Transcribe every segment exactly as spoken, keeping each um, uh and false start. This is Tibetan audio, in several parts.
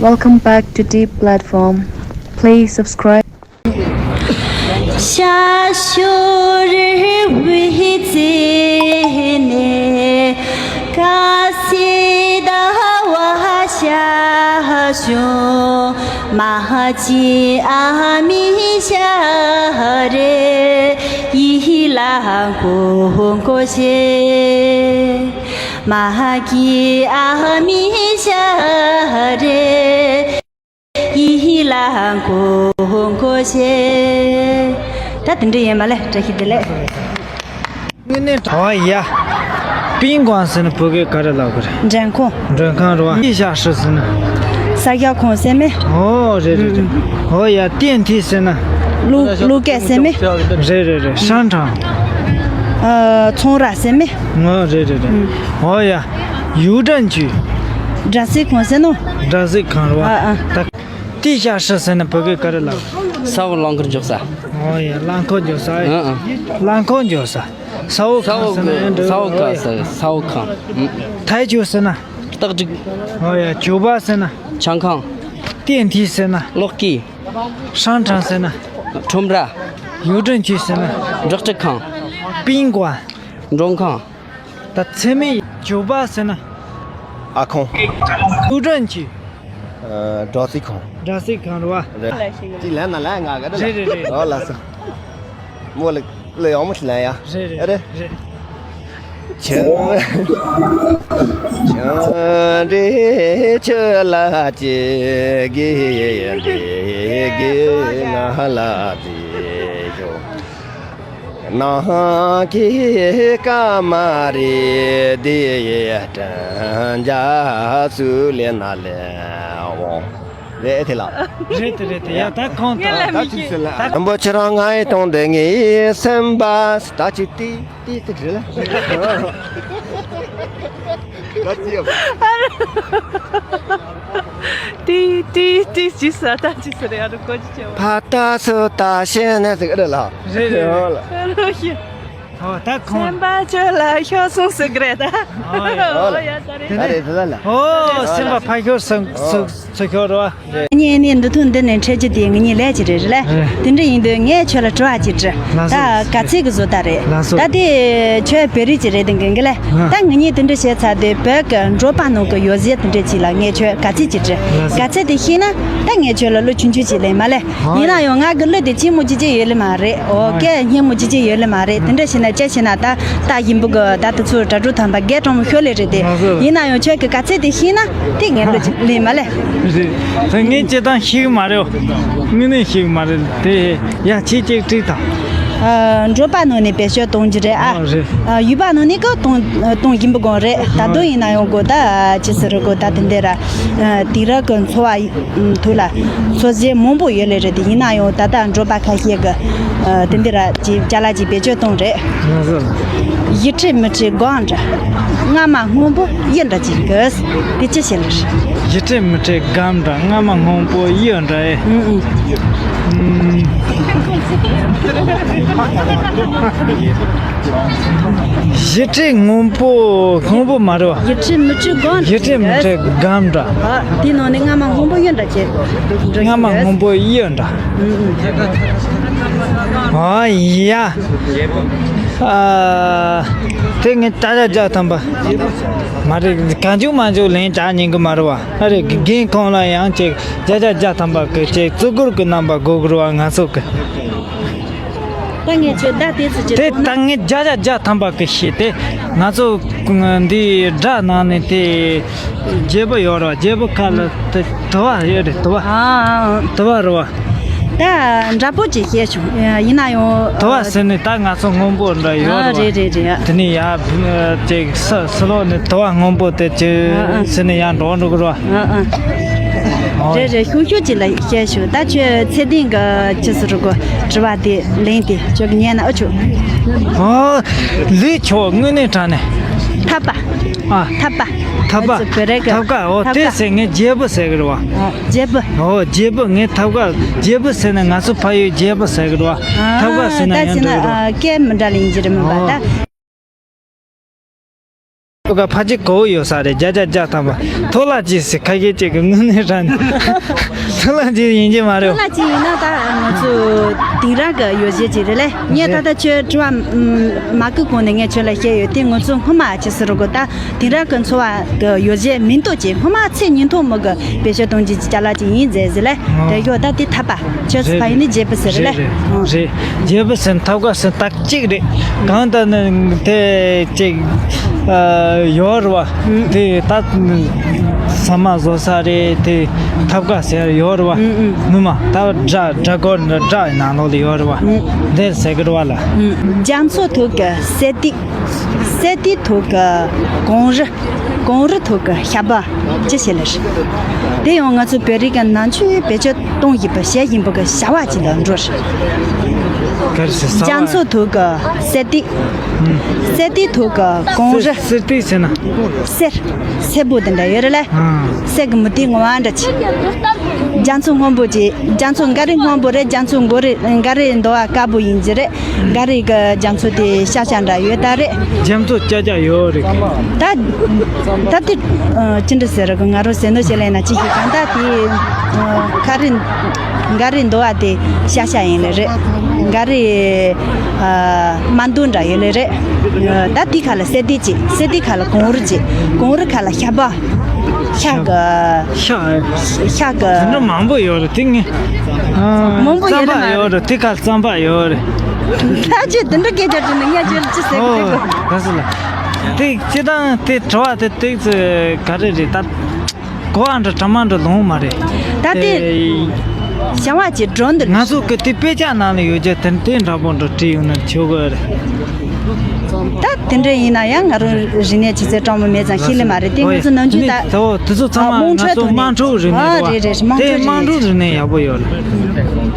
Welcome back to Deep Platform. Please subscribe. ད་དེ་འདྲ་ཡིན་མ་ལེ། བཀྲ་ཤིས་བདེ་ལེགས། དངོས་གནས། ཨོ་ཡ། པིན་ཀོང་ཟེར་ན་བོད་སྐད་ག་རེ་ལབ་དགོས་རེད། མགྲོན་ཁང་། མགྲོན་ཁང་རེད་བ། ཏི་ཤ་ཧྲི་ཟེར་ན། ས་སྐྱ་ཁོང་ཟེར་མེད། ཨོ་རེད་རེད་རེད། ཨོ་ཡ། ཏེན་ཐི་ཟེར་ན། གླུ་གླུ་སྐད་ཟེར་མེད། རེད་རེད་རེད། ཧྲང་ཀྲང་། ཨ། ཚོང་ར་ཟེར་མེད། ཨོ་རེད་རེད་རེད། ཨོ་ཡ། ཡུའུ་ཀྲན་ཅུས། སྦྲ་སྲིད་ཁང་ཟེར་ནོ། སྦྲ་སྲིད་ཁང་རེད་བ། ཨ་ཨ། ད། ཏི་ཤ་ཧྲི་ཟེར་ན་བོད་སྐད་ག་རེ་ལབ། ས་འོག་རླངས་འཁོར་འཇོག་ས། ཨོ་ཡ། རླངས་འཁོར་འཇོག་ས། ཨ་ཨ། རླངས་འཁོར་འཇོག་ས། ས་འོག་ས་འོག་ཁང་ཟེར་ན་ཡང་འགྲིག་ས་འོག་འོ་ཡ། ཁང་ཟེར། ས་འོག་ཁང་། ཨུ། ཐའི་ཅུ་ཟེར་ན། སྟག་འགྲིག་ཨོ་ཡ། ཇུ་པ་ཟེར་ན། ཆང་ཁང་། ཏེན་ཐི་ཟེར་ན། གློག་སྐས། ཧྲང་ཀྲང་ཟེར་ན། ཁྲོམ་ར། ཡུའུ་ཀྲན་ཅུས་ཟེར་ན། འབྲོག་ཁྲིད་ཁང་། པིན་ཀོང་། མགྲོན་ཁང་། ད་ཚེ་མེད་ཇུ་པ་ཟེར་ན། ཨ་ཁོང་། ཡུའུ་ཀྲན་ཅུས། ཨ། སྦྲ་སྲིད་ཁང་། སྦྲ་སྲིད་ཁང་རེད་བ། རེད། ཅི་ལན་ན་ལན་ང་ག་རེད། རེད་རེད་རེད། ཨོ་ལགས་སོ། མོ་ལ་ལ་ཡག་མོ་ཞིག་ལན་ཡ། རེད་རེད་རེད། རེད། ཆང་། ཆང་འདྲེ་ཆུ་ལ་ཅི་གི་འདྲེ་གི་ང་ལ་དེ་ཞོ། ནང་གི་ཀ་མ་རེད་དེ་དྲན་རྒྱ་སུ་ལེ་ན་ལེ་འོང་། རེད་དེ་ལ། རེད་དེ་རེད་དེ་ཡ། ད་ཁོང་ད་ད་ཅི་ཟེར་ལ། དང་པོ་ཁྱེད་རང་ང་ཡི་གཏོང་དེ་ངའི་སེམས་པ་ད་ཅི་ཏི་ཏི་ཏི་རེད་ལ། ད་ཅི་ཡོད། ཏི་ཏི་ཏི་ཅི་ས་ད་ཅི་ས་རེད། ཨ་རུ་ཀོ་ཅི་ཆེ་བ། ཕ་ད་སུ་ད་ཤེས་ནས་ཟེར་གི་རེད་ལ། རེད་རེད། ཨོ་ལ། ཨ་རུ་ཤི། ཨོ་ད་ཁོང་། སེམས་པ་ཆོས་ལ་ཤོར་སོང་ཟེར་གི་རེད་ད། ཨོ་ཡ། ཨོ་ཡ་ད་རེད། ད་རེད་ད་ལ། ཨོ་སེམས་པ་ཕ་ཤོར་སོང་སོང་སོང་ཤོར་རོ། ངེད་གཉིས་འདི་ཐུག་འདི་ནས་འཕྲད་རྒྱུ་དེ་ངེད་གཉིས་ལས་ཀྱི་རེད་རེད་ལ། རེད། དེ་འདྲ་ཡིན་དུས་ངས་ཁྱོད་ལ་དྲི་བ་ཅིག་དྲི། ལགས་སོ། ད་ག་ཚད་ཀྱི་བཟོ་ལྟ་རེད། ལགས་སོ། ད་དེ་ཁྱོད་བོད་རིགས་ཅིག་རེད་དེ་འགན་གི་ལ། ཨ། ད་ངེད་གཉིས་དེ་འདྲ་བྱས་ཚར་དུས་བོད་ཀྱི་འབྲོག་པ་ནང་གི་ཡོ་བྱད་དེ་འདྲ་ཅིག་ལ་ངས་ཁྱོད་ག་ཚད་ཅིག་དྲི། ལགས་སོ། ག་ཚད་དེ་ཤེས་ན་ད་ངས་ཁྱོད་ལ་གླུ་ཆུང་ཆུང་ཅིག་ལེན་མ་ལེ། ཡིན་ན་ཡང་ང་གི་གླུ་དེ་ཆེན་མོ་ཅིག་ཅིག་ཡོད་ལེ་མ་རེད། ཨོ་སྐད་སྙན་མོ་ཅིག་ཅིག་ཡོད་ལེ་མ་རེད། དེ་འདྲ་བྱས་ན་ཅི་བྱས་ན་ད་ད་ཡིན་པོ་གི་ད་དེ་ཚོ་དྲ་གྲོགས་དམ་པ་རྒན་གྲོང་མོ་ཤོད་ལེ་རེད་དེ། ལགས་སོ། ཡིན་ན་ཡང་ཁྱོད་ཀྱི་ག་ཚད་དེ་ཤེས་ན་དེ་ངས་གླུ་ཅིག་ལེན་མ་ལེ། རེད། ངས་སྤྱིར་བཏང་ཤེས་ཀྱི་མ་རེད། དངོས་གནས་ཤེས་ཀྱི་མ་རེད་དེ། ཡ་ཁྱེད་ཅིག་དྲིས་དང་། ཨ། འབྲོག་པ་ནང་ནས་བེད་སྤྱོད་གཏོང་རྒྱུ་རེད་ཨ། ཨ་རེད། ཨ། ཡུལ་པ་ནང་ནས་ཀ་གཏོང་གཏོང་གིན་པ་གང་རེད། ད་དུང་ཡིན་ན་ཡང་གོ་ད་ཅི་ཟེར་གོ་ད་དེ་འདྲ་ར། ཨ། དེང་རབས་ཀྱི་འཚོ་བ་ཐོག་ལ་འཚོ་བྱེད་མང་པོ་ཡོད་ལེ་རེད་དེ། ཡིན་ན་ཡང་ད་ལྟ་འབྲོག་པ་ཁ་ཤས་ཀྱི་ཨ། དེ་འདྲ་ར་ཅིག་ཅ་ལག་ཅིག་བེད་སྤྱོད་གཏོང་རེད། ང་ཚོ་ལ། ཡིད་ཁྲིད་མི་ཁྲིད་སྒམ་འདྲ། རྔ་མ་སྔོན་པོ་གཡུ་འདྲ་ཅིག་གི། དེ་ཅི་ཞིག་ལ་རེད། ཡིད་ཁྲིད་མི་ཁྲིད་སྒམ་འདྲ། རྔ་མ་སྔོན་པོ་གཡུ་འདྲ་ཨེ། ཨུ་ཨུ། ཨུམ། ཡིད་ཁྲིད་སྔོན་པོ་སྔོན་པོ་མ་རེད་བ། ཡིད་ཁྲིད་མི་ཁྲིད་སྒམ་འདྲ། ཡིད་ཁྲིད་མི་ཁྲིད་སྒམ་འདྲ། ཨ། དེའི་ནང་ནས་རྔ་མ་སྔོན་པོ་གཡུ་འདྲ་ཅིག་འགྲོ་གི་རེད། རྔ་མ་སྔོན་པོ་གཡུ་འདྲ། ཨུ་ཨུ། ཨ་ཡ། ཨ། དེ་ངས་ད་ལྟ་བརྒྱ་ཐམ་པ། མ་རེད། གང་བྱུང་མང་བྱུང་ལེན་བྱ་ཉན་གི་མ་རེད་བ། ཨ་རེད། རྒན་ཁོང་ལ་ཡང་ཅིག་བརྒྱ་ཆ་བརྒྱ་ཐམ་པ་གི་ཅིག་བརྩི་བཀུར་གི་རྣམ་པ་དགོས་གི་རེད་བ། ང་ཚོ་གི། ད་ངས་ཁྱོད་ད་དེ་ཚོ་ཅིག་དེ་ད་ངས་བརྒྱ་ཆ་བརྒྱ་ཐམ་པ་གི་ཤེས་དེ། ང་ཚོ་འདི་སྦྲ་ནང་ནས་དེ་རྒྱལ་པོ་ཡོད་རེད་བ། རྒྱལ་པོ་ཁ་ལ་དེ། དུ་བ་ཡོད་རེད། དུ་བ། ཨ། དུ་བ་རེད་བ། ད་འདྲ་པོ་ཅིག་བཤད་བྱུང་། ཡིན་ན་ཡང་། དུ་བ་ཟེར་ནས་ད་ང་ཚོ་སྔོན་པོ་འདྲ་ཡོད་ཨ། རེད་བ། རེད་རེད་རེད། དེ་ནས་ཡར་ཅིག་ས་ས་ལོག་ནས་དུ་བ་སྔོན་པོ་དེ་ཅིག་ཨ་ཨ། ཟེར་ནས་ཡར་འགྲོ་འགྲོ་གི་རེད་བ། ཨ་ཨ། ཨོ། རེད་རེད། ཤུགས་ཤུགས་ཅིག་ལ་བཤད་བྱུང་། ད་ཁྱོད་ཚེ་བརྟན་གི་ཅི་ཟེར་གོ་དྲི་བ་དེ་ལན་དེ་ཁྱོད་ཀྱི་ཉན་ན་ཨ་ཆོག་ཨོ། ལས་ཆོག་དངོས་གནས་དྲང་གནས། འཐབ་པ། ཨ། འཐབ་པ། འཐབ་པ། ཨ་ཙི་བོད་རིགས་ཀྱི་འཐབ་ཀ། འོ། འཐབ་དེ་ཀ་ཟེར་ངས་རྒྱལ་པོ་ཟེར་གི་རེད་བ། ཨ། རྒྱལ་པོ། ཨོ། རྒྱལ་པོ། ངས་འཐབ་ཀ་རྒྱལ་པོ་ཟེར་ནས་ང་ཚོ་ཕ་ཡུལ་རྒྱལ་པོ་ཟེར་གི་རེད་བ། ཨ། འཐབ་ཀ་ཟེར་ན་ད་ཡང་ཟེར་ན། འགྲིག་གི་རེད་བ། ཨ། སྐད་མི་འདྲ་ལ་ཡིན་གྱི་རེད་མིན་པ། ཨོ། ད། ཁ་ཕ་ཅི་གོ་ཡོད་ས་རེད། བརྒྱ་ཆ་བརྒྱ་ཐམ་པ་ཐོ་ལ་ཅི་སི་ཁ་ཤས་ཅིག་གི་དངོས་གནས་རང་ཐོ་ལ་ཅི་ཡིན་གྱི་མ་རེད། ཐོ་ལ་ཅི་ཡིན་ན་ད་ང་ཚོ་དེང་རབས་ཀྱི་ཡོ་བྱད་ཅིག་རེད་ལེ། ངས་ད་ལྟ་ཁྱོད་དྲི་བ་མ་གི་གོང་ནས་ངས་ཁྱོད་ལ་བཤད་ཡོད་དེ། ང་ཚོ་སྔོན་མ་ཅི་སི་རུ་གོ་ད་དེང་རབས་ཀྱི་འཚོ་བ་གི་ཡོ་བྱད་མིན་ཏོ་ཅི་སྔོན་མ་ཚེ་ཉིན་ཐོ་མི་གི་བེད་སྤྱོད་གཏོང་རྒྱུ་ཅི་ཅ་ལག་ཅིག་ཡིན་ཟེར་ཟེར་ལེ། དེ་ཡོད་ད་དེ་ཐབ་པ་ཁྱོད་ཚོ་ཕ་ཡིན་ནི་བརྗེད་པ་ཟེར་ལེ། རེད་རེད། བརྗེད་པ་ཟེར་ཐབ་ཀ་ཟེར་ད། གཅིག་རེད། གང་ལྟར་ནི་དེ་གཅིག་ཨ་ཡོད་རེད་བ། དེ་ད་ས་མ་བཟོ་ས་རེད། དེ་ཐབ་ཀ་ཟེར་ཡོད་རེད་བ། ནུ་མ་ད་སྒྲ་སྒྲ་སྐོར་འདྲ་སྒྲ་ནང་ལོགས་ལ་ཡོད་རེད་བ། འདིར་ཟེར་གི་རེད་བ་ལ། རྒྱ་མཚོ་ཐོག་གི་སེ་ཏི། སེ་ཏི་ཐོག་གི་གངས་རི། གངས་རི་ཐོག་གི་ཤ་བ་ཅི་ཞེས་ལ་རེད། དེ་ཡང་ང་ཚོ་བོད་རིགས་ཀྱི་ནང་ཆོས་བེད་སྤྱོད་གཏོང་བཞིན་པའི་བཤད་བཞིན་པའི་གི་བྱ་བ་ཅིག་ལ་འགྲོ་རེད། ག་རེ་ཟེར་ས་བ། རྒྱ་མཚོ་ཐོག་གི་སེ་ཏི། སེ་ཏི་ཐོག་གི་གངས་རི། སེར་ཏི་ཟེར་ན། སེར། སེར་པོ་དེ་འདྲ་ཡོད་རེད་ལ། སེར་གི་མུ་ཏིག་ངོ་བ་འདྲ་ཅིག་རྒྱ་མཚོ་སྔོན་པོ་ཅིག་རྒྱ་མཚོ་འགའ་རེ་སྔོན་པོ་རེད། རྒྱ་མཚོ་འགའ་རེ་འགའ་རེ་འདོ་བ་དཀར་པོ་ཡིན་གྱི་རེད། འགའ་རེ་གི་རྒྱ་མཚོ་དེ་ཤ་ཤ་འདྲ་ཡོད་ད་རེད། རྒྱ་མཚོ་ཀྱ་ཀྱ་ཡོད་རེད། ད་ད་དེ་ཅི་འདྲ་ཟེར་གི་ང་རང་ཟེར་ནོ་ཞེ་ལས་ན་ཅི་ཞིག་གང་ད་དེ་ཁ་རི་འགའ་རེ་འདོ་བ་དེ་ཤ་ཤ་ཡིན་ལེ་རེད། འགའ་རེ་མ་འདུ་འདྲ་ཡོད་ལེ་རེད། ད་དེ་ཁ་ལ་སེ་ཏི་ཅི་སེ་ཏི་ཁ་ལ་གངས་རི་ཅི་གངས་རི་ཁ་ལ་ཤ་བ། ཤ་གི་ཤ་ཤ་གི་དེ་འདྲ་མང་པོ་ཡོད་རེད་དེ་ངས། མང་པོ་ཡོད་རེད་མ་རེད། རྩམ་པ་ཡོད་རེད། དེ་ཁ་རྩམ་པ་ཡོད་རེད། ད་ཅི་དེ་འདྲ་སྐད་ཆ་དྲིས་ནས་ངས་ཁྱོད་ལ་ཅི་ཟེར་གི་འདུག་ཨོ་ག་ཟེར་ལ། དེ་སྤྱི་བཏང་དེ་དྲི་བ་དེ་ཏིག་ཙི་ག་རེ་རེད་ད། གོ་བ་འདྲ་གྲ་མ་འདྲ་ལོང་མ་རེད། ད་དེ་བྱ་བ་ཅིག་འགྲོ་འདུག་ང་ཚོ་གི་དེ་དཔེ་ཆ་ནང་ལ་ཡོད་རྒྱུ་དེ་དེ་འདྲ་པོ་འདྲ་བྲིས་ཡོང་ན་ཆོག་གི་རེད། ད་དེ་འདྲ་ཡིན་ན་ཡང་ང་རང་རིག་གནས་ཆུ་ཚད་གྲངས་མང་མེད་ཙང་ཤེས་ལེ་མ་རེད། དེ་ང་ཚོ་ནམ་རྒྱུན་ད་དེ་ཚོ་ཚང་མ་ང་ཚོ་དམངས་ཁྲོད་རིག་གནས་རེད་བ། དེ་དམངས་ཁྲོད་རིག་གནས་ཡག་པོ་ཡོད་རེད།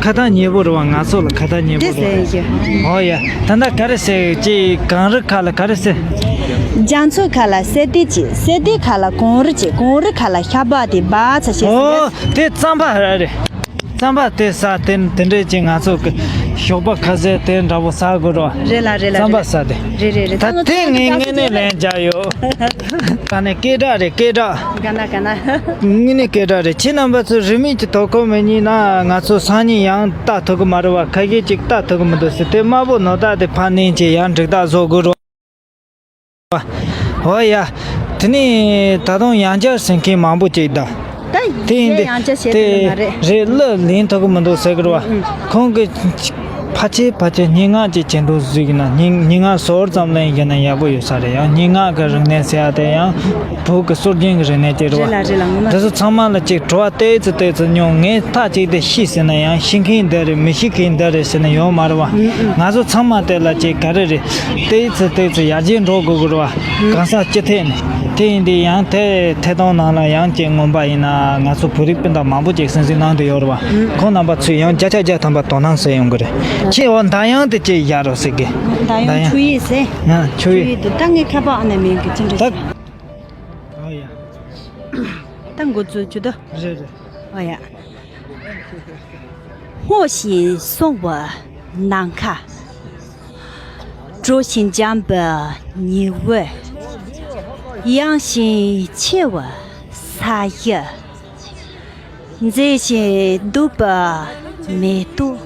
ཁ་ཐག་ཉེ་པོ་རེད་བ། ང་ཚོ་ལ་ཁ་ཐག་ཉེ་པོ་རེད་བ། ཨོ་ཡ། ད་ལྟ་ག་རེ་ཟེར་ཅི་གངས་རི་ཁ་ལ་ག་རེ་ཟེར། རྒྱ་མཚོ་ཁ་ལ་སེ་ཏི་ཅི་སེ་ཏི་ཁ་ལ་གངས་རི་ཅི་གངས་རི་ཁ་ལ་ཤ་བ་དེ་བ་ཚ་ཤེས་ཟེར། ཨོ་དེ་རྩམ་པ་རེད། རྩམ་པ་དེ་ཟ་དེ་དེ་འདྲས་ཀྱི་ང་ཚོ་གི་ཞོགས་པ་ཁ་ཟས་དེ་འདྲ་པོ་ཟ་དགོས་རོ། རེད་ལ་རེད་ལ་རྩམ་པ་རེད། ཟ་དེ། རེད་རེད་རེད། ད་ད་ང་ཚོ་དེ་ངས་ད་དངོས་གནས་ལན་རྒྱག་ཡོད། ག་ནས་སྐད་གྲགས་རེད་སྐད་གྲགས། ག་ན་ག་ན། དངོས་གནས་སྐད་གྲགས་རེད། ཁྱེད་རྣམ་པ་ཚོ་རིན་མེད་ཀྱི་དོ་ཁུར་མེད་ཉིན་ན་ང་ཚོ་སང་ཉིན་ཡང་ལྟ་ཐུབ་གི་མ་རེད་བ། ཁ་ཤས་ཅིག་ལྟ་ཐུབ་གི་མི་འདུག་ཟེར་དེ་དམར་པོ་ནོར་ད་དེ་ཕར་ནས་ཀྱི་ཡང་འགྲིག་ད་བཟོ་དགོས་རོ། ཨོ་ཡ། དེ་ནས་ད་དུང་ཡང་བསྐྱར་ཟིན་མཁན་མང་པོ་ཅིག་གདའ། ད་དེ་ཡིན་ཡང་དེ་ཡང་བསྐྱར་བྱེད་ཐུབ་ཀྱི་མ་རེད། རེད་གླུ་ལེན་ཐུབ་ཀྱི་མི་འདུག་ཟེར་གི་རེད་བ། ཁོང་གི་ཕལ་ཆེར་ཕལ་ཆེར་སྙན་ངག་ཅིག་བྱེད་འདུག་ཟེར་གི་ན་སྙན་སྙན་ངག་ཟུར་ཙམ་ལེན་གི་ན་ཡག་པོ་ཡོད་ས་རེད། ཡང་སྙན་ངག་གི་རིག་གནས་ཟེར་ཡ་དེ་ཡང་བོད་ཀྱི་སྲོལ་རྒྱུན་གྱི་རིག་གནས་ཅིག་རེད་བ། རེད་ལ་རེད་ལ་ངོ་མ། དེ་ཚོ་ཚང་མ་ལ་ཅིག་དྲི་བ་ཏོག་ཙམ་ཏོག་ཙམ་སྙོང་ངས་ཐག་ཅིག་དེ་ཤེས་ཟེར་ན་ཡང་ཤེས་མཁན་འདི་རེད་མི་ཤེས་མཁན་འདི་རེད་ཟེར་ན་ཡོད་མ་རེད་བ། ང་ཚོ་ཚང་མ་དེ་ལ་ཅིག་ག་རེ་རེད། ཏོག་ཙམ་ཏོག་ཙམ་ཡར་རྒྱས་འགྲོ་དགོས་ཀྱི་རེད་བ། གང་ཟག་སྤྱི་ཐད་ནས། དེ་ཡིན་དུས་ཡང་དེ་ཐད་གཏོང་ནང་ལ་ཡང་ཅིག་ངོམ་པ་ཡིན་ན་ང་ཚོ་བོད་རིགས་སྤུན་ཟླ་མང་པོ་ཅིག་གསན་གཟིགས་གནང་དུ་ཡོད་རེད་བ། ཁོང་རྣམ་པ་ཚོས་ཡང་བརྒྱ་ཆ་བརྒྱ་ཐམ་པ་དོ་སྣང་ཟེར་ཡོང་གི་རེད། ཁྱེད་འོ་མདའ་ཡང་དེ་ཅིག་ཡར་རོ་ཟེར་གི། མདའ་ཡང་ཆུ་ཡིས་ཟེར། ཡང་ཆུ་ཆུ་ཡིས། ཡིས་དེ་ད་ངའི་ཁ་པར་ཨ་ནེ་མིང་གི་ཅི་འདྲ་ད། ཟེར། ཨོ་ཡ། ད་འགོ་ཚུགས་ཆུ་དོ། རེད་རེད། ཨོ་ཡ། སྔོ་ཞིང་སོང་བ་ནམ་མཁའ། དྲོ་ཞིང་འཇམ་པའི་ཉི་འོད། ཡངས་ཤིང་ཆེ་བའི་ས་གཞི། མཛེས་ཤིང་སྡུག་པའི་མེ་ཏོག་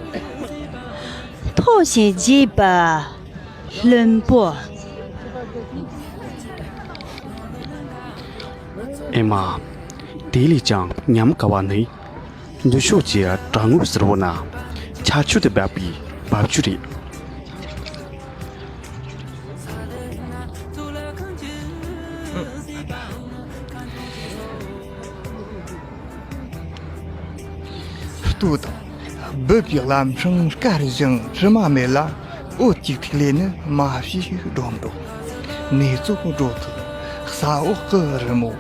མཐོ་ཞིང་བརྗིད་པའི་ལྷུན་པོ། ཨེ་མ། དེ་ལས་ཀྱང་ཉམས་དགའ་བ་ནི། མདུན་ཕྱོགས་ཀྱི་བྲག་ངོས་ཟུར་པོ་ན་ཆར་ཆུ་དང་འབབ་པའི་རྦབ་ཆུ་རེད། ལྟོས་དང་། སྦུབས་ཀྱི་ལམ་སྲང་དཀར་ཞིང་དྲི་མ་མེད་ལ། འོད་ཀྱི་ཐིག་ལེ་ནི་མ་བྱས་སྒྲོན་འདུག་ངལ་རྩོལ་འགྲོ་ཐུབ་ས་འོག་གི་རི་མོ་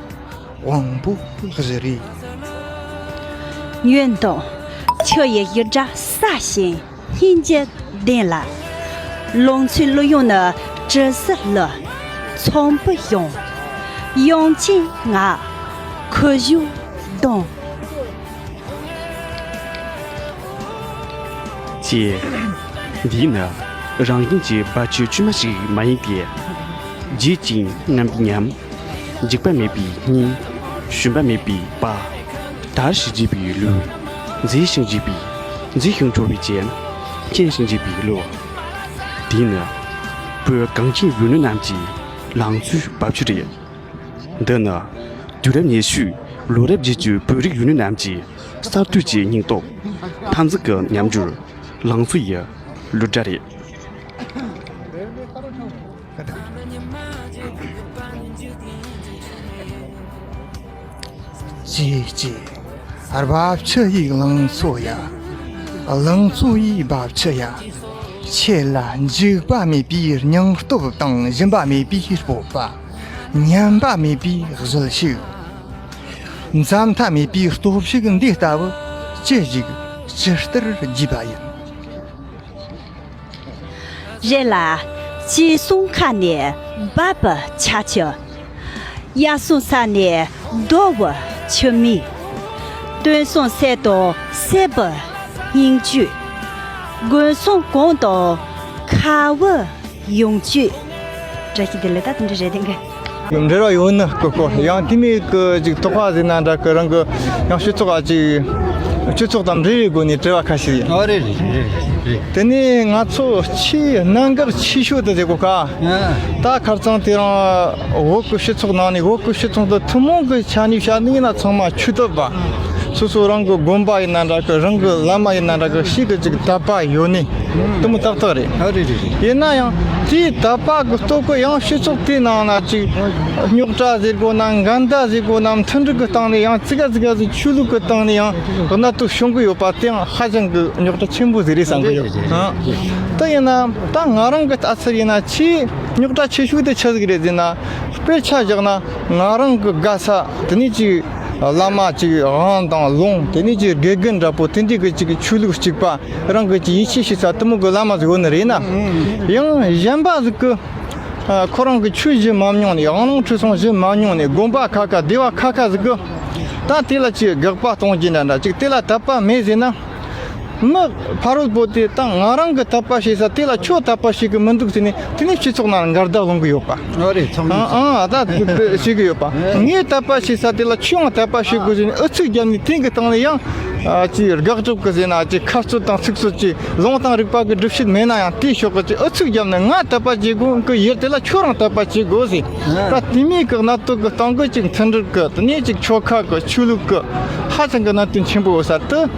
དབང་པོ་བཞི་རེད། ཉོན་དང་། ཆུ་ཡི་ཡུལ་སྒྲ་སྲ་ཞིང་སྙིང་རྗེ་ལྡན་ལ། ལང་ཚོའི་གླུ་དབྱངས་ནི་དྲི་ཟའི་གླུ། ཚོམ་བུ་གཞུང་། དབྱངས་ཅན་ངག་ཁུ་བྱུག་གདངས། ཅེས། འདི་ནི་རང་བཞིན་གྱི་རྦབ་ཆུ་དཀྱུས་མ་ཞིག་མ་ཡིན་པས། བརྗིད་ཅིང་རྔམ་པའི་ཉམས། འཇིགས་པ་མེད་པའི་སྙིང་། ཞུམ་པ་མེད་པའི་དཔའ། དར་ཞིང་རྒྱས་པའི་ལུས། མཛེས་ཤིང་བརྗིད་པའི། མཛེས་ཤིང་འཕྲོ་བའི་སྤྱན། མཁྱེན་ཞིང་བརྗིད་པའི་བློ། འདི་ནི་བོད་གངས་ཅན་ཡུལ་ནི་རྣམས་ཀྱི་ལང་ཚོའི་རྦབ་ཆུ་རེད། འདི་ནི་དུས་རབས་ཉི་ཤུའི་ལོ་རབས་བརྒྱད་ཅུ་བོད་རིགས་ཡུལ་ནི་རྣམས་ཀྱི་གསར་གཏོད་ཀྱི་སྙིང་སྟོབས། འཐབ་འཛིང་གི་ཉམས་འགྱུར། ལང་ཚོ་ཡི་གླུ་སྒྲ་རེད། ཅེས་ཅེས། རྦབ་ཆུ་ཡི་ལང་ཚོ་ཡ། ལང་ཚོ་ཡི་རྦབ་ཆུ་ཡ། ཁྱེད་ལ་འཇིགས་པ་མེད་པའི་སྙིང་སྟོབས་དང་ཞུམ་པ་མེད་པའི་སྤོབས་པ། ཉམས་པ་མེད་པའི་གཟི་བརྗིད། འཛད་མཐའ་མེད་པའི་སྟོབས་ཤུགས་འདི་ལྟ་བུ་ཅི་ཞིག་ཇི་ལྟར་རྒྱས་པ་ཡིན། རེད་ལ། སྐྱེས་སོང་ཁ་ནས་འབབ་པའི་ཆར་ཆུ། ཡར་སོང་ས་ནས་རྡོ་བོ་ཆུ་མིག། བཏོན་སོང་སད་དང་སད་པའི་སྙིང་བཅུད། གོན་སོང་གོང་དང་ཁ་བའི་ཡོང་བཅུད། བཀྲ་ཤིས་བདེ་ལེགས། ད་དེ་འདྲ་རེད་དེ་གི། འབྲེལ་བ་ཡོད་ནི་ཀོ་ཀོ། ཡང་དེ་མིན་གི་ཅིག་དོགས་པ་ཟེར་ན་འདྲ་གི། རང་གི་ཡང་སྤྱི་ཚོགས་ཨ་ཅིག་སྤྱི་ཚོགས་དང་འབྲེལ་བའི་སྒོ་ནས་དྲི་བ་ཁ་ཤས་ཡིན། ཨོ་རེད་རེད་རེད་རེད། དེ་ནས་ང་ཚོ་ཆེས་གནད་འགག་ཆེ་ཤོས་དེ་ཟེར་གོ་ཀ། ཨ། ད་ཁར་ཚང་དེ་རང་བོད་ཀྱི་སྤྱི་ཚོགས་ནང་ནས། བོད་ཀྱི་སྤྱི་ཚོགས་འདི་ཐུན་མོང་གི་ཆ་ནས་བཤད་ནི་ཡིན་ན་ཚང་མ་ཆོས་དད་པ། སོ་སོ་རང་གི་དགོན་པ་ཡིན་ན་འདྲ་གི། རང་གི་བླ་མ་ཡིན་ན་འདྲ་གི། ཞིག་གི་ཅིག་དད་པ་ཡོད་ནི་དེ་མོ་ཏག་ཏག་རེད། ཨ་རེད་རེད་རེད། ཡིན་ན་ཡང་དེའི་དད་པ་གི་སྟོབས་ཀྱིས་ཡང་སྤྱི་ཚོགས་དེའི་ནང་ན་ཅིག་རྙོག་དྲ་ཟེར་དགོས་ན། འགལ་ཟླ་ཟེར་དགོས་ན། མཐུན་སྒྲིལ་གི་སྟེང་ནས་ཡང་ཙི་ག་ཙི་ག་ཟིག་ཆོས་ལུགས་གི་སྟེང་ནས་ཡང་གནད་དོན་བྱུང་གི་ཡོད་པ་དེ་ཡང་ཧ་ཅང་གི་རྙོག་དྲ་ཆེན་པོ་ཟིག་རེད་བསམ་གི་ཡོད། རེད་རེད་རེད། ཨང་། དེ་ཡིན་ན་ད་ང་རང་གི་ལྟ་ཚུལ་ཡིན་ན་ཆེས་རྙོག་དྲ་ཆེ་ཤོས་དེ་ཆི་ཟིག་རེད་ཟེར་ན། དཔེར་ཆ་བཞག་ན་ང་རང་གི་དགའ་ས་དེ་ནས་ཅིག་བླ་མ་ཅིག་དབང་དང་ལུང་། དེ་ནས་ཅིག་དགེ་རྒན་འདྲ་པོ། དེ་འདྲའི་གི་ཅིག་ཆོས་ལུགས་གཅིག་པ། རང་གི་ཅིག་ཡིད་ཆེས་བྱེད་ས་དེ་མོ་གི་བླ་མ་ཟིག་ཡོད་ནི་རེད་ན། ཡང་གཞན་པ་ཟིག་གི་ཨ། ཁོ་རང་གི་ཆོས་ཞུ་མ་མྱོང་ནས། དབང་ལུང་ཁྲིད་གསུང་ཞུ་མ་མྱོང་ནས། དགོན་པ་ཁ་ཁ་སྡེ་བ་ཁ་ཁ་ཟིག་གི། ད་དེ་ལ་ཅིག་དགག་པ་གཏོང་རྒྱུ་འདྲ་འདྲ། ཅིག་དེ་ལ་དད་པ་མེད་ཟེར་ན། མི་ཕ་རོལ་པོ་དེ་ད་ང་རང་གི་དད་པ་བྱེད་ས་དེ་ལ་ཁྱོད་དད་པ་བྱེད་གི་མི་འདུག་ཟེར་ནས། དེ་ནས་སྤྱི་ཚོགས་ནང་འགལ་ཟླ་སློང་གི་ཡོད་པ། ཨ་རེད། ཚང་མས། ཨང་། ཨང་། ད་དེ་བྱེད་གི་ཡོད་པ། ངས་དད་པ་བྱེད་ས་དེ་ལ་ཁྱོད་ཡང་དད་པ་བྱེད་དགོས་ཟེར་ནས་ཨུ་ཚུགས་བརྒྱབ་ནས། དེང་གི་སྟེང་ནས་ཡང་ཨ་ཅིག་དགག་སྒྲུབ་གི་ཟེར་ན། ཅིག་ཁ་རྩོད་དང་ཚིག་རྩོད་ཅིག་ལུང་དང་རིགས་པ་གི་སྒྲུབ་བྱེད་མེད་ན་ཡང་དེའི་ཕྱོགས་གི་ཅིག་ཨུ་ཚུགས་བརྒྱབ་ནས། ང་དད་པ་བྱེད་དགོས་གི་ཡོད་དེ་ལ་ཁྱོད་རང་དད་པ་བྱེད་དགོས་ཟེར། ད་དེ་མིན་གི་གནད་དོན་གི་སྟེང་གི་ཅིག་མཐུན་སྒྲིལ་གི། དེ་ནས་ཅིག་ཆོལ་ཁ་གི། ཆོས་ལུགས་གི་ཧ་ཅང་གི་གནད་དོན་ཆེན་པོ་ཡོད་ས་དེ།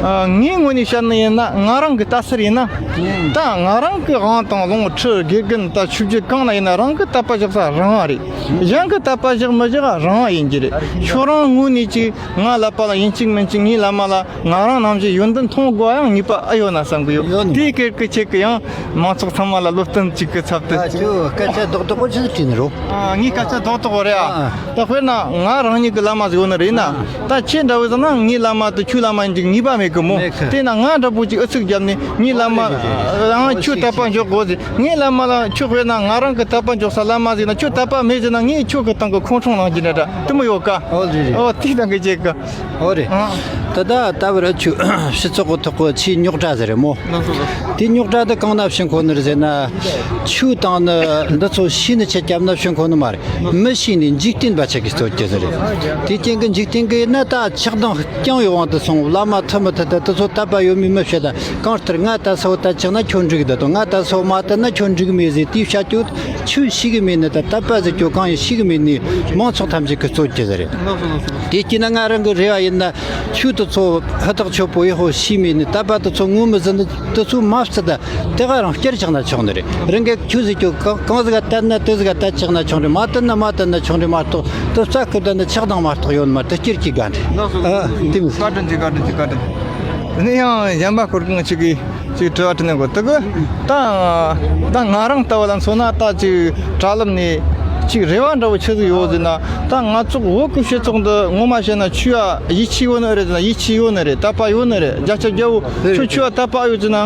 ཨ། ངའི་ངོས་ནས་བཤད་ནི་ཡིན་ན། ང་རང་གི་ལྟ་ཚུལ་ཡིན་ན། ད་ང་རང་གི་དབང་དང་ལུང་ཁྲིད། དགེ་རྒན་དང་ཆོས་བརྒྱུད་གང་ན་ཡིན་ན། རང་གི་དད་པ་བཞག་ས་རང་རེད། གཞན་གི་དད་པ་བཞག་མི་བཞག་རང་ཡིན་གྱི་རེད། ཁྱོད་རང་ངོས་ནས་ཅིག་ང་ལབ་པ་ལ་ཡིན་གཅིག་མིན་གཅིག་ངའི་ལམ་མ་ལ་ང་རང་ནང་བཞིན་ཡོན་ཏན་མཐོང་དགོས་ཡང་ངེས་པ་ཨེ་ཡོད་ན་བསམ་གི་ཡོད། ཡོད་ནི། དེའི་སྐད་ཀྱི་ཆེད་ཀྱི་ཡང་མང་ཚོགས་ཚང་མ་ལ་བློ་བསྟན་གཅིག་གི་ཚབ་ཏུ། ཨ། ཁྱོད་སྐད་ཆ་རྡོག་རྡོག་པོ་ཅི་ཟིག་དྲིས་ནི་རོ། ཨ། ངའི་སྐད་ཆ་རྡོག་རྡོག་པོ་རེད་ཨ། ཨ། ད་དཔེར་ན་ང་རང་ཉིད་ཀྱི་བླ་མ་ཟིག་ཡོད་ནི་རེད་ན། ཨ། ད་ཁྱེད་འདྲ་བོ་ཟེར་ན་ངའི་བླ་མ་དང་ཁྱོའི་བླ་མ་ཡིན་གྱི་ངེས་པ་མེད་གི་མོ། མེད་གི། དེས་ན་ང་འདྲ་པོ་ཅིག་ཨུ་ཚུགས་བརྒྱབ་ནས་ངའི་བླ་མ། ཨ། ཁྱོད་དད་པ་འཇོག་དགོས་ཟེར། ངའི་བླ་མ་ལ་ཁྱོད། དཔེར་ན་ང་རང་གི་དད་པ་འཇོག་ས་བླ་མ་ཟིག་ན་ཁྱོད་དད་པ་མེད་ཟེར་ན། ངས་ཁྱོད་ཀྱི་སྟེང་གི་ཁོང་ཁྲོ་ལངས་ཀྱི་འདྲ་འདྲ་དེ་མོ་ཡོད་ཀ། ཨོ་རེད་རེད། ཨོ། དེའི་སྟེང་གི་ཅིག་གི། ཨོ་རེད། ཨ། ད་ད་ལྟ་བར་ཆོས་སྤྱི་ཚོགས་ཀྱི་ཐོག་གི་ཆེས་རྙོག་དྲ་ཟེར་རེད་མོ། ལགས་སོ་ལགས་སོ། དེ་རྙོག་དྲ་དེ་གང་ན་བྱུང་གོ་ནི་རེད་ཟེར་ན། ཆོས་དང་ནི་འདི་ཚོ་ཤེས་ནི་ཆེད་བརྒྱབ་ན་བྱུང་གོ་ནི་མ་རེད། མི་ཤེས་ནི་འཇིག་རྟེན་པ་ཆ་གིས་རྩོད་རྒྱུ་ཟེར་རེད། དེ་རྐྱེན་གི་འཇིག་རྟེན་གི་ཡིན་ན་ད་ཆགས་སྡང་རྐྱང་བའི་དབང་དུ་སོང་། བླ་མ་དད་མི་དད་དེ་དེ་ཚོ་དད་པ་ཡོད་མེད་མི་ཤེས། ད་གང་ལྟར་ང་དད་ས་བོ་དད་ཆགས་ན་ཁྱོད་འགྲིག་འདི་དང་། ང་དད་ས་བོ་མ་དད་ན་ཁྱོད་འགྲིག་མེད་ཟེར། དེའི་བྱ་སྤྱོད་ཆོས་ཤེས་གི་མེད་ནི་དང་། དད་པ་ཟེར་རྒྱུ་གང་ཡིན་ཤེས་གི་མེད་ནི་མང་ཚོགས་ཐམས་ཅད་ཀྱིས་རྩོད་རྒྱུ་ཟེར་རེད། དེ་སྐྱེས་ན་ང་རང་གི་རེ་བ་ཡིན་ན། ཆོས་དེ་ཚོ་ཧུར་ཐག་ཆོད་པོ་ཡག་པོ་ཤེས་མེད་ནི། དད་པ་དེ་ཚོ་ངོ་མི་ཟིན་ནི་དེ་ཚོ་མ་བརྩི། ད་དེ་ག་རང་བསྐྱུར་ཆགས་ན་ཆོག་ནི་རེད། རང་གི་ཆོས་ཟེར་རྒྱུ་གང་གང་ཟིག་ག་དད་ན་དེ་ཟིག་ག་དད་ཆགས་ན་ཆོག་ནི་རེད། མ་དད་ན་མ་དད་ན་ཆོག་ནི་རེད་མ་གཏོགས། དེ་རྩ་ཁུབ་ད་ནི་ཆགས་སྡང་མ་གཏོགས་ཡོད་ནི་མ་རེད། དེ་བསྐྱུར་གྱི་དགའ་འདྲ། ལགས་སོ། ཨ། དེ་མི། བཀའ་དྲིན་ཆེ། བཀའ་དྲིན་ཆེ། བཀའ་དྲིན་ཆེ། དེ་ནས་ཡང་གཞན་པ་ཁོར་གང་ཅིག་གིས་ཅིག་དྲི་བ་དྲིས་ནས་གོ། དེ་གི་ད་ད་ང་རང་ལྟ་བུ་ལ་མཚོན་ན། ད་ཅིག་དྲ་ལམ་ནས་ཅིག་རེ་བ་འདྲ་བོ་ཆི་ཟིག་ཡོད་ཟེར་ན། ད་ང་ཚོ་བོད་ཀྱི་སྤྱི་ཚོགས་འདི་ངོ་མ་བཤད་ན་ཆོས་ཡ་ཡིད་ཆེས་ཡོད་ནི་རེད་ཟེར་ན་ཡིད་ཆེས་ཡོད་ནི་རེད། དད་པ་ཡོད་ནི་རེད། བརྒྱ་ཆ་བརྒྱ་བོ་ཁྱོད་ཆོས་ཡ་དད་པ་ཡོད་ཟེར་ན་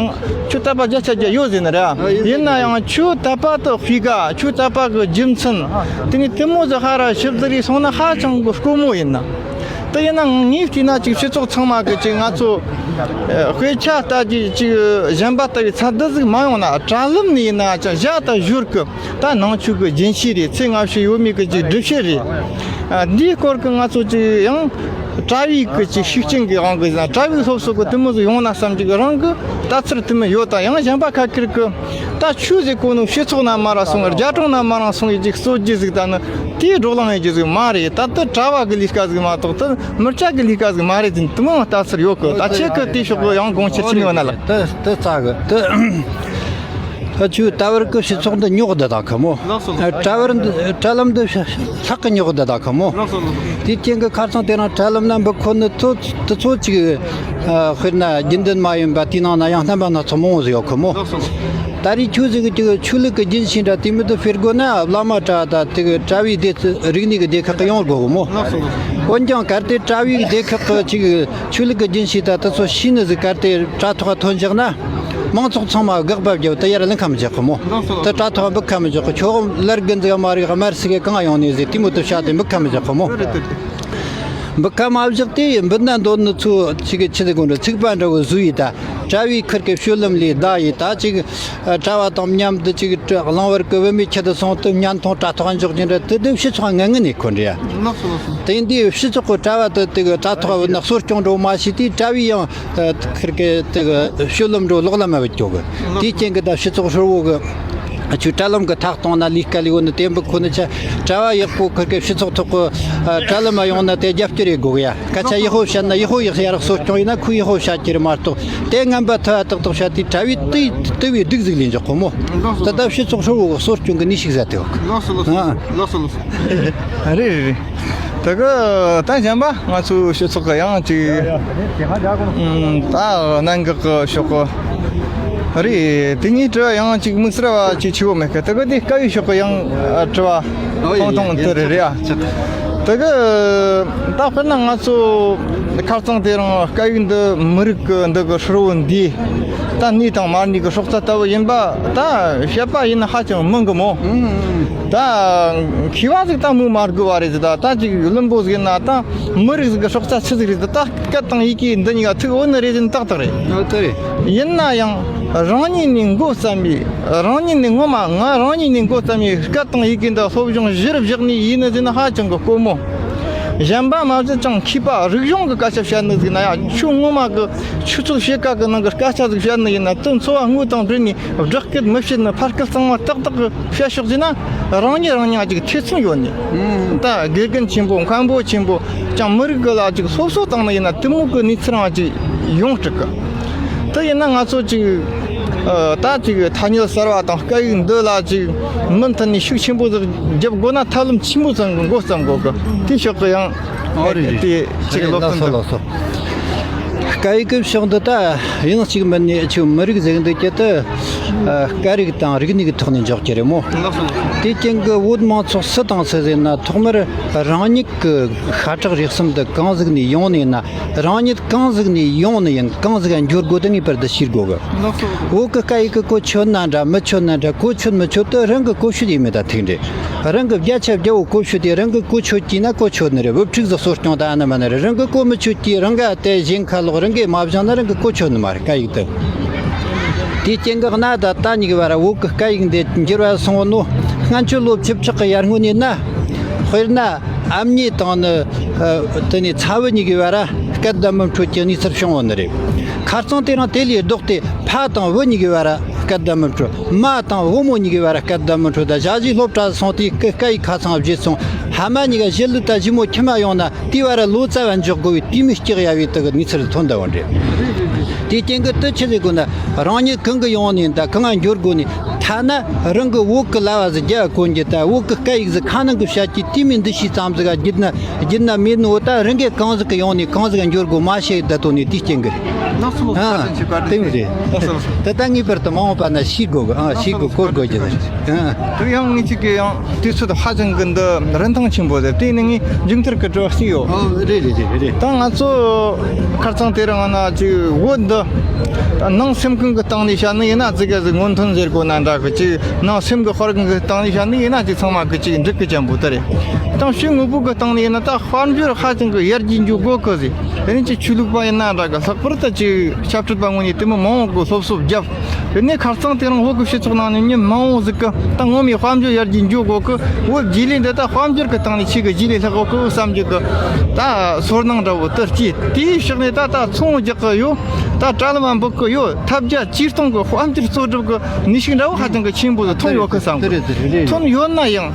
ཁྱོད་དད་པ་བརྒྱ་ཆ་བརྒྱ་ཡོད་ཟེར་ནི་རེད། ཡིན་ན་ཡང་ཁྱོད་དད་པ་དེ་སྤུས་ཀ། ཁྱོད་དད་པ་གི་རྒྱུ་མཚན། དེ་ནས་དེ་མོ་ཟིག་ཧ་ར་ཞིབ་ཟིག་རེ་སོང་ན་ཧ་ཅང་གི་དཀོན་མོ་ཡིན་ན། དེ་ཡིན་ན་ངས་བལྟས་ན་ཅིག་སྤྱི་ཚོགས་ཚང་མ་གི་ཅིག་ང་ཚོ་ཨ་དཔེ་ཆ་ལྟ་རྒྱུ་ཅིག་གཞན་པ་ལྟ་བུའི་ཚད་ལྡན་ཟིག་མ་ཡོང་ན། དྲ་ལམ་ནས་ཡིན་ན་ཅང་བཞག་ད་ཞོར་གི་ད་ནང་ཆོས་གི་རྒྱུན་ཤེས་རེད། ཚེ་སྔ་ཕྱི་ཡོད་མེད་གི་ཅིག་སྒྲུབ་བྱེད་རེད། ཨ་འདིའི་སྐོར་གི་ང་ཚོ་ཅིག་ཡང་དྲ་བའི་གི་ཅིག་ཤུགས་རྐྱེན་གི་དབང་གིས་ན་དྲ་བའི་སློབ་གསོ་གི་དེ་མོ་ཟིག་ཡོང་ན་བསམ་གྱི། རང་གི་ལྟ་ཚུལ་དེ་མོ་ཡོད་ད། ཡང་གཞན་པ་ཁ་ཁེར་གི་ད་ཆོས་ཟེར་གོ་ནོ་སྤྱི་ཚོགས་ན་མ་ར་སོང་བར་རྒྱ་གྲོང་ན་མ་ར་སོང་བའི་ཅིག་རྩོད་རྒྱུ་ཟིག་ད་ནི་དེའི་བགྲོ་གླེང་ཡེད་རྒྱུ་ཟིག་མ་རེད། ད་ལྟ་དྲ་བ་གི་ལས་ཀ་ཟིག་མ་གཏོགས་ད་མི་སྐྱ་གི་ལས་ཀ་ཟིག་མ་རེད་ཟེར་དེ་མོ་ལྟ་ཚུལ་ཡོད་གི། ད་ཁྱེད་གི་དེའི་ཕྱོགས་གི་ཡང་དགོངས་འཆར་ཅི་ཡོད་ན་ལ། དེ་དེ་རྩ་གི་དེ། ཨ་ཆོས་ད་བར་གི་སྤྱི་ཚོགས་འདི་རྙོག་བསྡད་ད་གི་མོ། ལགས་སོ། ཨ་དྲ་བར་འདི་དྲ་ལམ་འདི་ལྷག་གི་རྙོག་བསྡད་ད་གི་མོ། ལགས་སོ་ལགས་སོ། དེའི་རྐྱེན་གི་ཁ་རྩང་དེ་རིང་དྲ་ལམ་ན་འབུ་ཁོ་ནི་ཚོ་དེ་ཚོ་ཅིག་ཨ་དཔེར་ན་རྒྱུན་ལྡན་མ་ཡིན་པ་དེའི་ནང་ན་ཡང་རྣམ་པ་སྣ་ཚོགས་མང་བོ་ཟིག་ཡོད་གི་མོ། ལགས་སོ་ལགས་སོ། ད་རེས་ཁྱོད་ཟིག་གི་ཅིག་ཆོས་ལུགས་གི་རྒྱུན་ཤེས་འདྲ་དེ་མི་དུ་ཕེར་དགོ་ན་བླ་མ་གྲྭ་ད་དེ་གི་གྲྭ་བའི་སྡེ་ཚོ་རིག་གནས་གི་སྡེ་ཁག་གི་ཡོང་དགོ་གི་མོ། ལགས་སོ་ལགས་སོ། འོན་ཀྱང་གལ་ཏེ་གྲྭ་བའི་སྡེ་ཁག་གི་ཅིག་ཆོས་ལུགས་ཀྱི་རྒྱུན་ཤེས་ད་དེ་ཚོ་ཤེས་ནི་ཟིག་གལ་ཏེ་དྲ་ཐོག་ཐོན་བཞག་ན། མང་ཚོགས་ཚང་མ་དགག་པ་བརྒྱབ་དེ་ཡར་ལེན་ཁ་མི་འཇོག་གི་མོ། དེ་དྲ་ཐོག་འབུད་ཁ་མི་འཇོག་གི། ཁྱོད་ལར་གི་འཛིག་མ་རིག་དམར་སི་གི་གང་ཡོང་ནས་ཟེར་དེ་མོ་དུ་བྱ་དེ་འབུད་ཁ་མི་འཇོག་གི་མོ། འབུད་ཁ་མ་བཞག་དེ་འབུད་ན་འདོད་ནི་ཚོ་ཅིག་གི་ཆི་ཟིག་གོ་འདྲ་ཚིག་པ་འདྲ་བོ་བཟོ་ཡི་ད། གྲྭ་བའི་ཁུར་གི་སྤྱོད་ལམ་ལས་བདའ་ཡི་ད་ཅིག་གྲྭ་བ་དང་མཉམ་དུ་ཅིག་གླང་བར་གི་བུད་མེད་ཁྱི་དུ་སོང་དུ་བརྙན་ཐུང་དྲ་ཐོག་འཇོག་རྒྱུ་འདྲ་དེ་དེ་སྤྱི་ཚོགས་ངན་ངན་ནས་ཁོ་འདྲ་ཡ། ལགས་སོ་ལགས་སོ། དེ་འདི་སྤྱི་ཚོགས་ཀྱི་གྲྭ་བ་དེ་དེ་གི་དྲ་ཐོག་བུད་ན་གསོ་སྐྱོང་འགྲོ་མ་བྱེད་དེ་གྲྭ་བའི་ཡང་ཁིར་གི་དེ་གི་སྤྱོད་ལམ་འགྲོ་ལོག་ལམ་མ་བུད་ཀྱོག་གི། དེའི་རྐྱེན་གི་ད་སྤྱི་ཚོགས་ཧྲིལ་བོ་གི་ཆུ་དྲ་ལམ་གི་ཐག་གཏོང་ན་ལས་ཀ་ལས་བོ་ནི་དེ་འབུ་ཁོ་ནི་ཆ་གྲྭ་བ་ཡག་པོ་ཁིར་གི་སྤྱི་ཚོགས་ཐོག་གི་དྲ་ལམ་མ་ཡོང་ན་དེ་རྒྱབ་སྐྱོར་ཡེད་དགོ་གི་ཡ། སྐད་ཆ་ཡག་པོ་བཤད་ན་ཡག་པོ་ཡག་ཡ་རག་གསོ་སྐྱོང་ཡིན་ན་ཁོས་ཡག་པོ་བཤད་ཀྱི་རེད་མ་གཏོགས། དེ་ངན་པ་ཐ་ཏག་ཏག་བཤད་དེ་གྲྭ་བའི་དེ་དེ་བའི་སྡུག་ཟིག་ལེན་འཇོག་གོ་མོ། ད་ལྟ་སྤྱི་ཚོགས་ཧྲིལ་བོ་གི་གསོ་སྐྱོང་གི་ནུས་ཤུགས་ཟད་དེ་བ། ལགས་སོ་ལགས་སོ། ཨ། ལགས་སོ་ལགས་སོ། རེད་རེད་རེད། དེ་གི་ད་གཞན་པ་ང་ཚོའི་སྤྱི་ཚོགས་གི་ཡང་ཅིག་ཨུམ་ད་གནད་འགག་གི་ཕྱོགས་གི་རེད། དེ་གཉིས་དྲི་བ་ཡང་ཅིག་དམིགས་བསལ་བ་ཅིག་ཆེ་བོ་མེད་གི། དེ་གི་དེ་དཀའ་བའི་ཕྱོགས་གི་ཡང་ཨ་དྲི་བ་ཨོ་ཡ་ཐུང་ཐུང་ཡ་དེ་རེད་རེད་ཨ། དེ་གི་ད་དཔེར་ན་ང་ཚོ་ཁ་རྩང་དེ་རིང་སྐད་ཡིག་འདི་མི་རིགས་ཀྱི་འདི་གི་ཧྲིལ་བོ་འདི་ད་གནས་དང་མ་གནས་ཀྱི་སྲོག་རྩ་ལྟ་བུ་ཡིན་པ་ད་བཤད་པ་ཡིན་ན་ཧ་ཅང་མི་འགི་མོ། ད་མཁས་པ་ཟིག་ད་མོ་མ་དགོས་པ་རེད་ཟེར། ད་ད་ཅིག་བླུན་པོ་ཟིག་ཡིན་ན་ད་མི་རིགས་ཟིག་གི་སྲོག་རྩ་ཆི་ཟིག་རེད། ད་སྐད་དང་ཡི་གེ་འདི་གཉིས་ཀ་ཐུག་འོ་ནི་རེད་ཟེར་ན་ཏག་ཏག་རེད། ཨོ་དེ་རེད། ཡིན་ན་ཡང་རང་ཉིད་ནས་འགོ་བརྩམས་པའི་རང་ཉིད་ནས་ངོ་མ་ང་རང་ཉིད་ནས་འགོ་བརྩམས་པའི་སྐད་དང་ཡི་གེ་འདི་སློབ་སྦྱོང་གཞིར་བཞག་ནས་ཡིན་ནི་ཟེར་ན་ཧ་ཅང་གི་དཀོན་མོ། གཞན་པ་མ་ཟད་ཅང་མཁས་པ་རིག་གཞུང་གི་སྐད་ཆ་བཤད་ནི་ཟིག་ན་ཡང་ཆོས་ངོ་མ་གི་ཆོས་ཚུལ་བཤད་ཀ་གི་ནང་གི་སྐད་ཆ་ཟིག་བཤད་ནི་ཡིན་ན་དེ་འཚོ་བ་དངོས་དང་འབྲེལ་ནས་བསྒྲགས་སྐད་མི་བཤད་ནི་ཕར་སྐད་གཙང་མ་ཏག་ཏག་གི་བཤད་ཤོག་ཟེར་ན་རང་ཉིད་རང་ཉིད་ཅིག་ཐེ་ཚོམ་ཡོད་ནི། ད་དགེ་རྒན་ཆེན་པོ་མཁན་པོ་ཆེན་པོ་ཅང་མི་རིགས་གི་ལ་ཅིག་སློབ་གསོ་བཏང་ནི་ཡིན་ན་དེ་མོ་གི་གནས་ཚུལ་རང་ཅིག་ཡོང་སྲིད་གི། དེ་ཡིན་ན་ང་ཚོ་ཅིག་ཨ་ད་ཅིག་ཐ་སྙད་གསར་བ་དང་སྐད་ཡིག་འདི་ལ་ཅིག་མུ་མཐུད་ནས་ཤུགས་ཆེན་པོ་ཟིག་རྒྱབ་དགོས་ན་ཐབས་ལམ་ཆེན་པོ་ཙམ་གི་འགོ་བརྩམ་དགོས་གི། དེའི་ཕྱོགས་གི་ཡང་ཨོ་རེད་རེད། དེ་ཅིག་སློབ་སྟོན་ལགས་སོ་དང་། ལགས་སོ། སྐད་ཡིག་གི་ཕྱོགས་འདི་ད་ཡང་གཅིག་མིན་ནས་ཅིག་མི་རིགས་ཟེར་གི་འདུག་གི་དེ་ཨ་སྐད་རིགས་དང་རིག་གནས་ཀྱི་ཐོག་ནས་འཇོག་གི་རེད་མོ། ལགས་སོ་ལགས་སོ། དེ་རྐྱེན་གི་བོད་མང་ཚོགས་སུ་དང་སུ་ཟེར་ན་ཐོག་མར་རང་ཉིད་ཀྱི་ཤ་ཁྲག་རིགས་གསུམ་འདི་གང་ཟིག་ནས་ཡོང་ནས་ན། རང་ཉིད་གང་ཟིག་ནས་ཡོང་ནི་ཡིན། གང་ཟིག་ག་འགྱུར་དགོས་དེ་ངེས་པར་དུ་ཤེས་དགོས་གི། ལགས་སོ། བོད་གི་སྐད་ཡིག་གི་གོ་ཆོད་ན་འདྲ་མི་ཆོད་ན་འདྲ། གོ་ཆོད་མི་ཆོད་དེ་རང་གི་གོ་ཆོད་ཡིན་མེད་ད་ཐུག་འདྲ། རང་གི་བརྒྱ་ཆ་བརྒྱ་བོ་གོ་ཆོད་དེ་རང་གི་གོ་ཆོད་ཀྱི་ན་གོ་ཆོད་ནི་རེད། བུ་ཕྲུག་ཟིག་གསོ་སྐྱོང་ད་ཨ་ན་མ་ན་རེད། རང་གི་གོ་མི་ཆོད་ཀྱི་རང་ག་དེ་གཞན་ཁ་ལོག་རང་གི་མ་བཞེངས་ན་རང་གི་གོ་ཆོད་ནི་མ་རེད་སྐད་ཡིག་དེ། དེའི་རྐྱེན་གི་གནའ་ད་ལྟ་གཉིས་ཀྱི་བར་བོད་གི་སྐད་ཡིག་འདི་འགྱུར་བ་སོང་བ་ནོ། སྔ་ཆད་ལོ་བཅུ་ཕྲག་གི་ཡར་སྔོན་ནས་ན། དཔེར་ན། ཨ་མྱེས་དང་ནི། ཨ་དེ་ནས་ཚ་བུ་གཉིས་ཀྱི་བར་སྐད་བརྡ་མི་འཕྲོད་ཀྱི་གནས་ཚུལ་བྱུང་བ་ནི་རེད། ཁ་རྩང་དེ་རིང་དེ་ལས་ལྡོག་སྟེ་ཕ་དང་བུ་གཉིས་ཀྱི་བར་སྐད་བརྡ་མི་འཕྲོད། མ་དང་བུ་མོ་གཉིས་ཀྱི་བར་སྐད་བརྡ་མི་འཕྲོད། ད་ཞ་ཞི་སློབ་གྲྭ་སོང་དུས་སྐད་སྐད་ཡིག་ཁ་ཚང་བརྗེད་སོང་། ཕ་མ་གཉིས་ཀ་ཞི་ལུ་ད་ཞི་མོ་ཁྱིམ་མ་ཡོང་ན་དེའི་བར་ལོ་ཙཱ་བ་འཇོག་དགོས་པའི་དེ་མོ་སྐྱག་ཡ་བའི་དག་གི་གནས་ཚུལ་ཐོན་འདུག་བ་འདྲ། དེའི་རྐྱེན་གྱིས་དེ་ཆི་ཟེར་དགོས་ན། རང་ཉིད་གང་གི་ཡོང་ནས་ད་གང་ང་འགྱུར་དགོས་ནས། ཐ་ན་རང་གི་བོད་ཀྱི་ལྭ་བ་ཟིག་རྒྱ་གོན་རྒྱུ་ད་བོད་ཀྱི་སྐད་ཡིག་ཟིག་ཁ་ནང་གི་བཤད་རྒྱུ་དེ་མིན་འདི་ཤེས་ཙམ་ཟིག་ག་བརྒྱུད་ན་བརྒྱུད་ན་མེད་ནོ། ད་རང་གིས་གང་ཟིག་གི་ཡོང་ནས་གང་ཟིག་ག་འགྱུར་དགོས་མ་ཤེས་ད་དོ་ནས་དེའི་རྐྱེན་གྱིས་རེད། ལགས་སོ་ལགས་སོ། ཨ་བཀའ་དྲིན་ཆེ། བཀའ་དྲིན་དེ་མོ་ཆེ། རེད། ལགས་སོ་ལགས་སོ། ད་ལྟ་ངེས་པར་དུ་མ་འོངས་པ་ན་ཤེས་དགོས་གི། ཨ་ཤེས་དགོས་གོ་དགོས་རྒྱུ་རེད། ཨ་དེ་ཡང་ངེད་ཅིག་གི་ཡང་དུས་ཚོད་ཧ་ཅང་གི་འདི་རིན་ཐང་ཆེན་པོ་རེད། དེ་ནི་ངས་མཇུག་མཐར་གི་དྲི་བ་ཞིག་ཡོད། ཨོ་རེད་རེད་རེད་རེད། ད་ང་ཚོ་ཁ་རྩང་དེ་རིང་ང་ན་ཅིག་བོད་འདི་ནང་སེམས་ཁུང་གི་སྟེང་ནས་བཤད་ནི་ཡིན་ན་ཙི་ག་ཟིག་སྔོན་ཐོན་ཟེར་དགོས་ན་འདྲ། གི་ཅིག་ནང་སེམས་ཀྱི་དཔའ་རྒོད་གི་སྟེང་ནས་བཤད་ནི་ཡིན་ན་ཅིག་ཚང་མ་གི་ཅིག་འགྲིག་གི་ཅན་པོ་དེ་རེད། དང་ཕྱི་དངོས་པོ་གི་སྟེང་ནས་ཡིན་ན་ད་དཔལ་འབྱོར་ཧ་ཅང་གི་ཡར་རྒྱས་འགྱོ་དགོས་གི་ཟེར། དེ་ནས་ཅིག་ཆོས་ལུགས་པ་ཡིན་ན་འདྲ་གི། ལྷག་པར་དུ་ཅིག་ཆབ་སྲིད་པ་ངོས་ནས་དེ་མོ་མང་བོ་གི་སློབ་གསོ་བརྒྱབ། དེ་ནས་ཁ་རྩང་དེ་རིང་བོད་གི་སྤྱི་ཚོགས་ནང་ནས་མི་མང་བོ་ཟིག་གི་ད་ངོ་མའི་དཔལ་འབྱོར་ཡར་རྒྱས་འགྱོ་དགོས་གི། བོད་རྗེས་ལུས་འདི་ད་དཔལ་འབྱོར་གི་སྟེང་ནས་ཆེ་གི་རྗེས་ལུས་ལྷག་དགོས་གི་བསམ་རྒྱུ་གི་ད་ཚོར་སྣང་འདྲ་བོ་དེ་སྐྱེས། དེའི་ཕྱོགས་ནས་ད་ད་ཚོང་རྒྱག་གི་ཡོད། ད་དྲ་ལམ་འབུད་གི་ཡོད། ཐབས་བརྒྱ་ཇུས་སྟོང་གི་དཔལ་འབྱོར་གཙོ་སྒྲུབ་གི་ནུས་ཤུགས་འདྲ་བོ་ཧ་ཅང་གི་ཆེན་པོ་ཟིག་ཐོན་ཡོད་གི་བསམ་གི། ཐོན་ཡོད་ན་ཡང་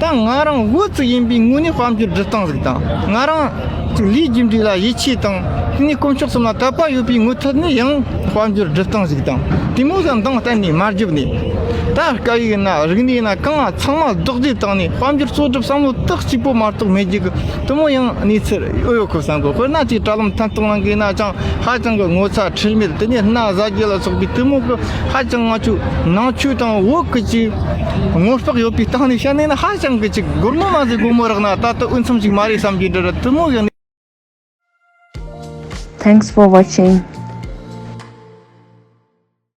ད་ང་རང་བོད་ཅིག་ཡིན་པའི་ངོས་ནས་དཔལ་འབྱོར་སྒྲུབ་སྟངས་ཟིག་དང་། ང་རང་ཅིག་ལས་རྒྱུ་འབྲས་ལ་ཡིད་ཆེས་དང་། དེ་ནས་དཀོན་མཆོག་གསུམ་ལ་དད་པ་ཡོད་པའི་ངོས་ཐད་ནས་ཡང་དཔལ་འབྱོར་སྒྲུབ་སྟངས་ཟིག་དང་། དེ་མོ་ཟིག་འདང་གཏན་ནས་མ་བརྒྱབ་ནས། ད་སྐད་ཡིག་ཡིན་ན་རིག་གནས་ཡིན་ན་གང་ང་ཚང་མ་རྡོག་རྫིས་བཏང་ནས་དཔལ་འབྱོར་གཙོ་སྒྲུབ་བསམ་བློ་ཏོག་གཅིག་པོ་མ་གཏོགས་མེད་རྒྱུ་གི་དེ་མོ་ཡང་གནས་ཚུལ་ཡོད་ཡོད་གི་བསམ་གི། དཔེར་ན་ཅིག་དྲ་ལམ་ཐད་གཏོང་ནང་གི་ཡིན་ན་ཅང་ཧ་ཅང་གི་ངོ་ཚ་ཁྲེལ་མེད། དེ་ནས་སྣ་བཟའ་རྒྱུ་ལ་སོགས་པའི་དེ་མོ་གི་ཧ་ཅང་ང་ཆོ་ནང་ཆོས་དང་བོད་གི་ཅིག་ངོ་སྤགས་ཡོད་པའི་སྟེང་ནས་བཤད་ནས་ན་ཧ་ཅང་གི་ཅིག་སྒོར་མོ་མ་ཟིག་སྒོར་མོ་རག་ན་ད་ལྟ་འོས་འཚམ་ཞིག་མ་རེད་བསམ་གྱི་འདྲ་ར་དེ་མོ་ཡང་། Thanks for watching.